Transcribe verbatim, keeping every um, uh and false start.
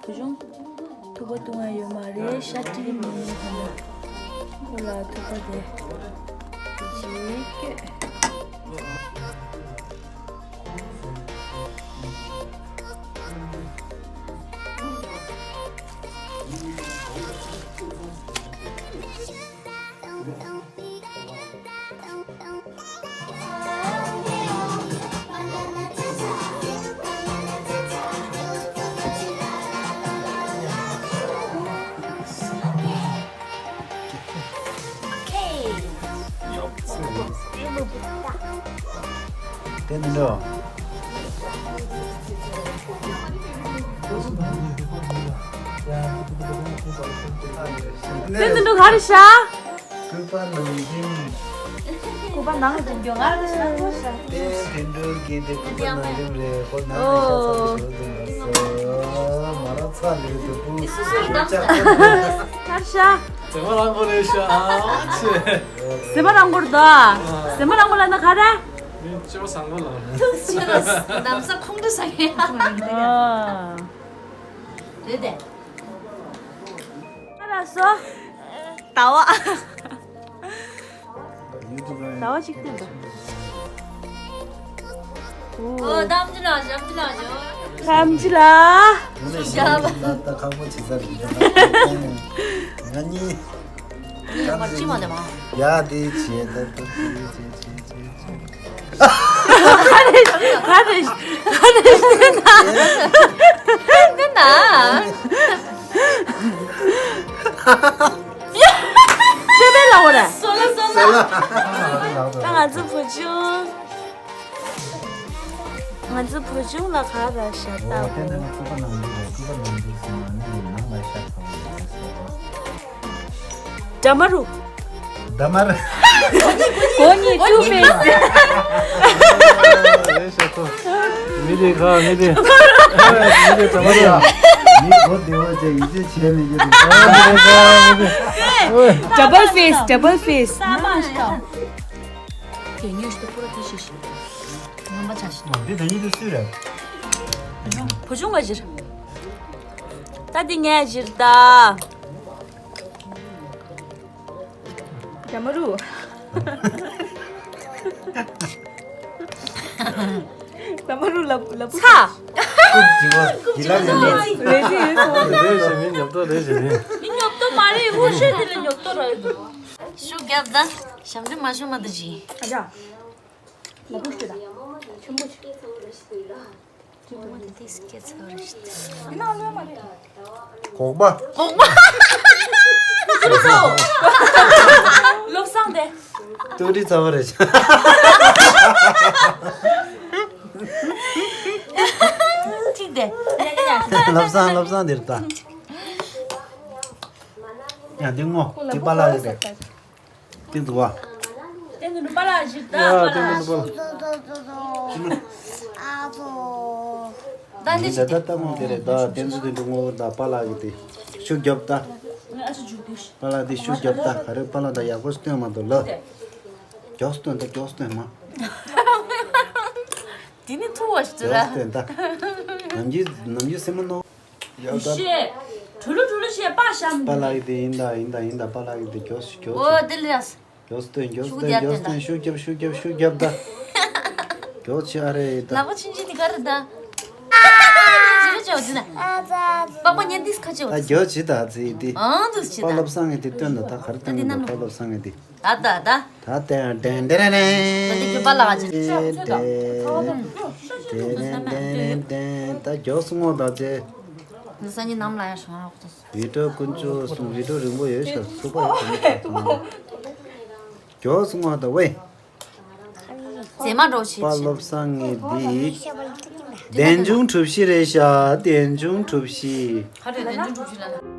བུ་ཆུང་ཐུག་པ་བཏུང་ཡ་ཡོད་མ་རེད། ཤ་སྤྲད་མི་ཡོང་ཁོ་ལ་ཐུག་པ་དེ་ཅིག་སྐྱོད། དེ་འདྲ། དེ་འདྲ་ག་རེ་ཤ། སྐུད་པ་ནང་འགྲིམ། སྐུད་པ་ནང་ལ་འགྲིམ་རྒྱུ་ང་རང་ལ་ཤ་ཚ་ཤ། དེ་དེ་འདྲ་གི་དེ་སྐུད་པ་ནང་འགྲིམ་རེད། ཁོ་ནང་ལ་ཤ་ཚ་པོ་ཞིག་འདུག་ཟེར། མ་ར་ཚ་ལེ་དུ་པུ། དེ་སུ་སུ་ཡིན་ནམ་ཟེར། ཤ་ཤ། ཟེ་མ་རང་གོ་རེད་ཤ་ཨ་ཆེ། ཟེ་མ་རང་གོར་དོ། ཟེ་མ་རང་གོ་ལ་ན་ག་རེ། མི་ཅོ་སང་གོ་ལ། ཐུགས་ཆེ་ར་ལམ་སང་ཁོང་ཁྲོ་ཟ་ཡ། རེད་དེ། ཨ་ལ་སོ། ཟླ་བ། ཟླ་བ་གཅིག་བསྟན་པ། ཨོ་གཏམ་ཅི་ལ་ཞབས་ཅི་ལ་ཞོ། གཏམ་ཅི་ལ། ཞབས། ད་ད་ཁག་པོ་བྱེད་ས་རེད། ང་གཉིས། ཡ་མ་ཅི་མ་དེ་མ། ཡ་དེ་བྱེད་ད་ད་དེ་བྱེད་བྱེད་བྱེད་བྱེད། ག་རེ་ག་རེ་ག་རེ་ན། ན། ཁྱོད་པས་ལ་འོ་ར། སོ་ལ་སོ་ལ། ད་ང་ཚོ་བུ་ཆུང་། ང་ཚོ་བུ་ཆུང་ལ་ག་ར་ཤ་ལྟ་བུ། འདྲ་མ་རུ། འདྲ་མ་རུ། གོ་གཉིས་ཀྲུ་ཕེ། མི་དེ་ཁ་མི་དེ། མི་དེ་འདྲ་མ་རུ། མི་གོ་བདེ་བ་ཅན་ཡིད་ཆེས་བྱས་མི་རྒྱུ་དེ། འདྲ་བལ་ཕེ་སི། འདྲ་བལ་ཕེ་སི། དེ་ཉོས་ཤི་ཏུ་པུ་ར་དེ་ཤི་ཤི། ངན་པ་ཆ་ཤི། འདི་ད་ཉིད་དུ་སུས་རེད། བུ་ཆུང་ག་ཞིར། ད་འདི་ངས་ཞིར་ད། རྒྱ་མ་རུ། རྒྱ་མ་རུ་ལབ་ལབ། ཚ། ཁུག་ཅིག་བ་ཡི་ལ་ཡི་ལ། རེ་ཞིག་ཡོད་སོང་། རེ་ཞིག་མི་ཉོབ་ཏོ་རེ་ཞིག་མི། མི་ཉོབ་ཏོ་མ་རེད། ཧུ་ཤོད་དེ་ལ་ཉོབ་ཏོ་ར་ཡོད་དོ། ཤུགས་རྒྱབ་ད། ཞབས་འདྲེན་མ་ཤོད་མ་ད་ཅི། ཨ་ཅག་ལ་བུ་ཤོད་ད། ཆེན་པོ་ཆེ། ཆེན་པོ་དེ་སྐད་ཚོར་རེད། ཡིན་ནའང་ལོས་མ་རེད། གོག་པ། གོག་པ། ལོ་སང་དེ། ཏུ་རི་ཚ་བ་རེད། ཅིག་དེ། ལབ་སང་ལབ་སང་དེར་ལྟ། ཡ་འདི་ངོ་འདི་པ་ལགས་རེད། དེ་འདུག་བ། དེ་འདུག་པ་ལགས་ཞིག་ད་ཡ་པ་དེ་ལགས། འདུག་པ་ལགས། ད་འདི་ད་ད་ལྟ་མོ་དེ་རེད་ད། དེ་ཚོ་དེ་འདུག་ངོ་ད་པ་ལགས་ཀྱི་དེ་ཤུགས་རྒྱོབ་ད། ཨ་ཅོ་འཇུག་དེ། པ་ལགས་དེ་ཤུགས་རྒྱོབ་ད། ག་རེ་པ་ལགས་ད་ཡག་པོ་སྟོན་མ་འདུག་ལ། མགྱོགས་སྟོན་ད་མགྱོགས་སྟོན་མ། དེ་ནི་ཐུ་བ་ཞིག་ད་མགྱོགས་སྟོན་ད། ནམ་རྒྱུན་ནམ་རྒྱུན་སེམས་མ་ནོར། ཡག་ད། ཤེས། གྲུ་ལུ་གྲུ་ལུ་ཤེས་པ་ཤམ། པ་ལགས་ཀྱི་དེ་ཡིན་ད་ཡིན་ད་ཡིན་ད། པ་ལགས་ཀྱི་དེ་མགྱོགས་ཤིག་མགྱོགས་ཤིག་ཨོ་དེ་ལས། མགྱོགས་སྟོན་མགྱོགས་སྟོན་མགྱོགས་སྟོན། ཤུགས་རྒྱབ་ཤུགས་རྒྱབ་ཤུགས་རྒྱབ་ད། མགྱོགས་ཤིག་ཨ་རེ་ད། ལག་པ་ཆུང་ཆུང་དེ་ག་རེ་ད། ཨ་ཅི་རེ་ཅོ་དེ་ན། པགས་པ་ཉན་དིས་ཁ་ཅོ། ད་མགྱོགས་ཤིག་ད་ཚེ་དེ། ཨང་དུ་ཆི་ད། པ་ལོབ་སང་ངེ་དེ་སྟོན་ད་ད་ག་རེ་སྟོན་གི་འདུག་པ་ལོབ་སང་ངེ་དེ། ད་ད་ད། ད་དེ་དེ་དེ་རེ་རེ། ད་དེ་རྒྱུ་པ་ལ་བ་ཅི། དེ་དེ་དེ་དེ་དེ་ད་མགྱོགས་སོང་ངོ་ད་ཚེ། ང་སང་ཉིན་ནམ་ལ་ཡ་ཤོང་རོགས་ཏུ། བི་ཏྲོ་དཀོན་མཆོག་གསུམ། བི་ཏྲོ་རིང་པོ་ཡོད་ཤག་ཚུགས་པ་ཡོད་མི་ཐུབ། མགྱོགས་སོང་ངོ་ད་ཝེ། ཟེ་མ་འགྲོ་ཆེ་པ་ཆེ། ལོབ་སང་ངེ་འདི། རྟེན་འབྱུང་གྲུ་བཞི་རེད་ཤག་རྟེན་འབྱུང་གྲུ་བཞི། ག་རེ་རྟེན་འབྱུང་གྲུ་བཞི་ལ་ན།